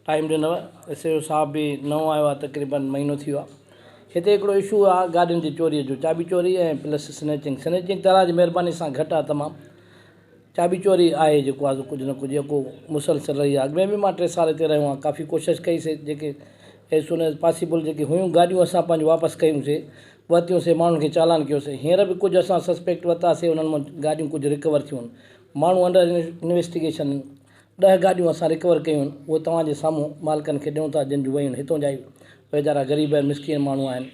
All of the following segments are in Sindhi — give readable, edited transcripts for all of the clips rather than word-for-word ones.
ٽائيم ڏنو. ايس ايچ او صاحب به نئون آيو آهي تقريبن مهينو ٿي ويو آهي. هتي هڪڙو اشو آهي گاڏين جي چوري جو چاٻي چوري ۽ پلس سنيچنگ سنيچنگ ته الله جي مهرباني سان گهٽ آهي تمام چاٻي چوري آهي جيڪو آهي سو ڪجهه نه ڪجهه يڪو مسلسل رهي آهي اڳ ۾ به مان ٽي سال هتي رهيو آهيان ڪافي ڪوشش ڪئي سي جيڪي ايز سون ايز پاسيبل جيڪي هيون گاڏيون اسان پنهنجو واپس ڪيون سي ورتيون سي ماڻهن کي چالان ڪيو سي هينئر به ڪجهه اسان سسپيڪٽ ورتا سي انهن مان گاڏيون ڪجهه رڪور ٿيون آهن ماڻهو انڊر انويسٽيگيشن ڏهه گاڏيون اسان رڪور ڪيون آهن اهي توهان جي سامهون مالڪن کي ڏيون ٿا جن جون ويون آهن هتون جا ئي ويچارا غريب ۽ مسڪين ماڻهو آهن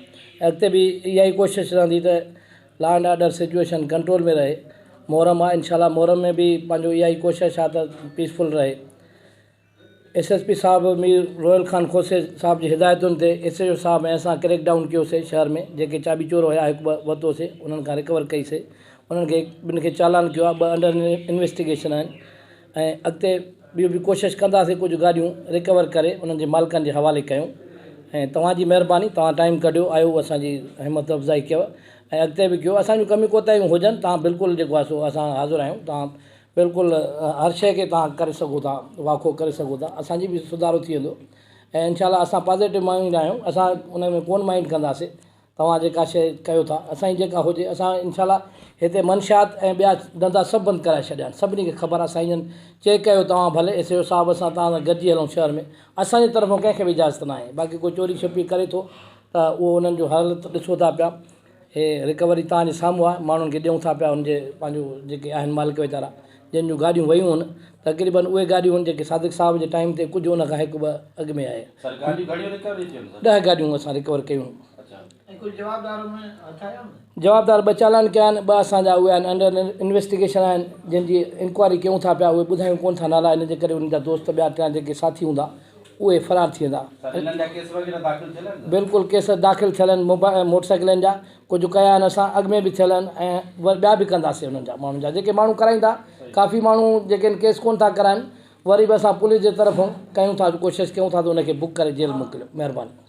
اڳتي به اها ئي ڪوشش رهندي ته law and order situation control ۾ رهي محرم آهي انشاء الله محرم ۾ به پنهنجو اها ئي ڪوشش آهي ته پيسفل رهي ايس ايس پي صاحب مير روحيل خان کوسي صاحب جي هدايتن تي ايس ايچ او صاحب ۽ اسان ڪريڪ ڊائون ڪيوسي شهر ۾ جيڪي چاٻي چور هيا هڪ ٻه ورتوسي انهن کان رڪور ڪئي سي انهن کي ٻن کي چالان ڪيو آهي ٻه انڊر انويسٽيگيشن آهن ۽ اڳتي ٻيو به ڪوشش ڪنداسين ڪجهه گاڏيون رڪور ڪري انهن جي مالڪن جي حوالي ڪيون ۽ توهان جي مهرباني توهان ٽائيم ڪڍيو آيو اسان جي همت افزائي ڪيو ۽ اڳتي به ڪيو اسان جون ڪميون ڪوتاهيون هجن توهان بلڪل جيڪو آهي سو اسان حاضر آهيون توهان بلڪل هر شيء کي توهان ڪري سگهو ٿا واکو ڪري سگهو ٿا اسان جي به سڌارو ٿي ويندو ۽ انشاء الله اسان پازيٽو مائنڊ آهيون اسان ان ۾ ڪون مائنڊ ڪنداسي توهان جيڪا شيء ڪيو ٿا اسان جي جيڪا هجي اسان انشاء الله هتي منشيات ۽ ٻيا ڌنڌا سڀ بند ڪرائي ڇڏيا آهن سڀني کي خبر آهي سائين جن چيڪ ڪيو توهان ڀلي ايس ايچ او صاحب اسان توهان سان گڏجي هلون شهر ۾ اسان جي طرفون ڪنهن کي به اجازت ناهي باقي ڪو چوري ڇپي ڪري ٿو ته اهو انهن جو حالت ڏسو ٿا پيا هي رڪوري توهان جي سامهون آهي ماڻهن کي ڏيون ٿا پيا ان جي پنهنجو جيڪي آهن مالڪ ويچارا جن جون گاڏيون ويون هن تقريبن اهي گاڏيون هن جيڪي صادق صاحب جي ٽائيم تي ڪجهه ان کان هڪ ٻه اڳ ۾ آهي. سر گاڏيون گهڻيون رڪوري ٿيون سر؟ ڏهه گاڏيون اسان رڪور ڪيون. اڇا. ۽ ڪجهه جوابدار ۾ هٿ آيا آهن؟ جوابدار ٻه چالان ڪيا آهن ٻه اسان جا اهي آهن انڊر انويسٽيگيشن آهن جن جي انڪوائري ڪيون ٿا پيا اهي ٻڌايون ڪون ٿا نالا ان جي ڪري انهن جا دوست ٻيا ٽيان جيڪي ساٿي هوندا اهي فرار ٿي ويندا. سر انهن جا ڪيس وغيره داخل ٿيل آهن سر؟ بلڪل ڪيس داخل ٿيل آهن موٽر سائيڪلن جا ڪجهه ڪيا آهن اسان اڳ ۾ به ٿيل آهن ۽ وري ٻيا به ڪنداسين انهن جا ماڻهن جا جيڪي ماڻهو ڪرائيندا ڪافي ماڻهو جيڪي آهن ڪيس ڪون ٿا ڪرائن وري به اسان پوليس جي طرفون ڪيون ٿا ڪوشش ڪيون ٿا ته ان کي بڪ ڪري جيل موڪليون مهرباني.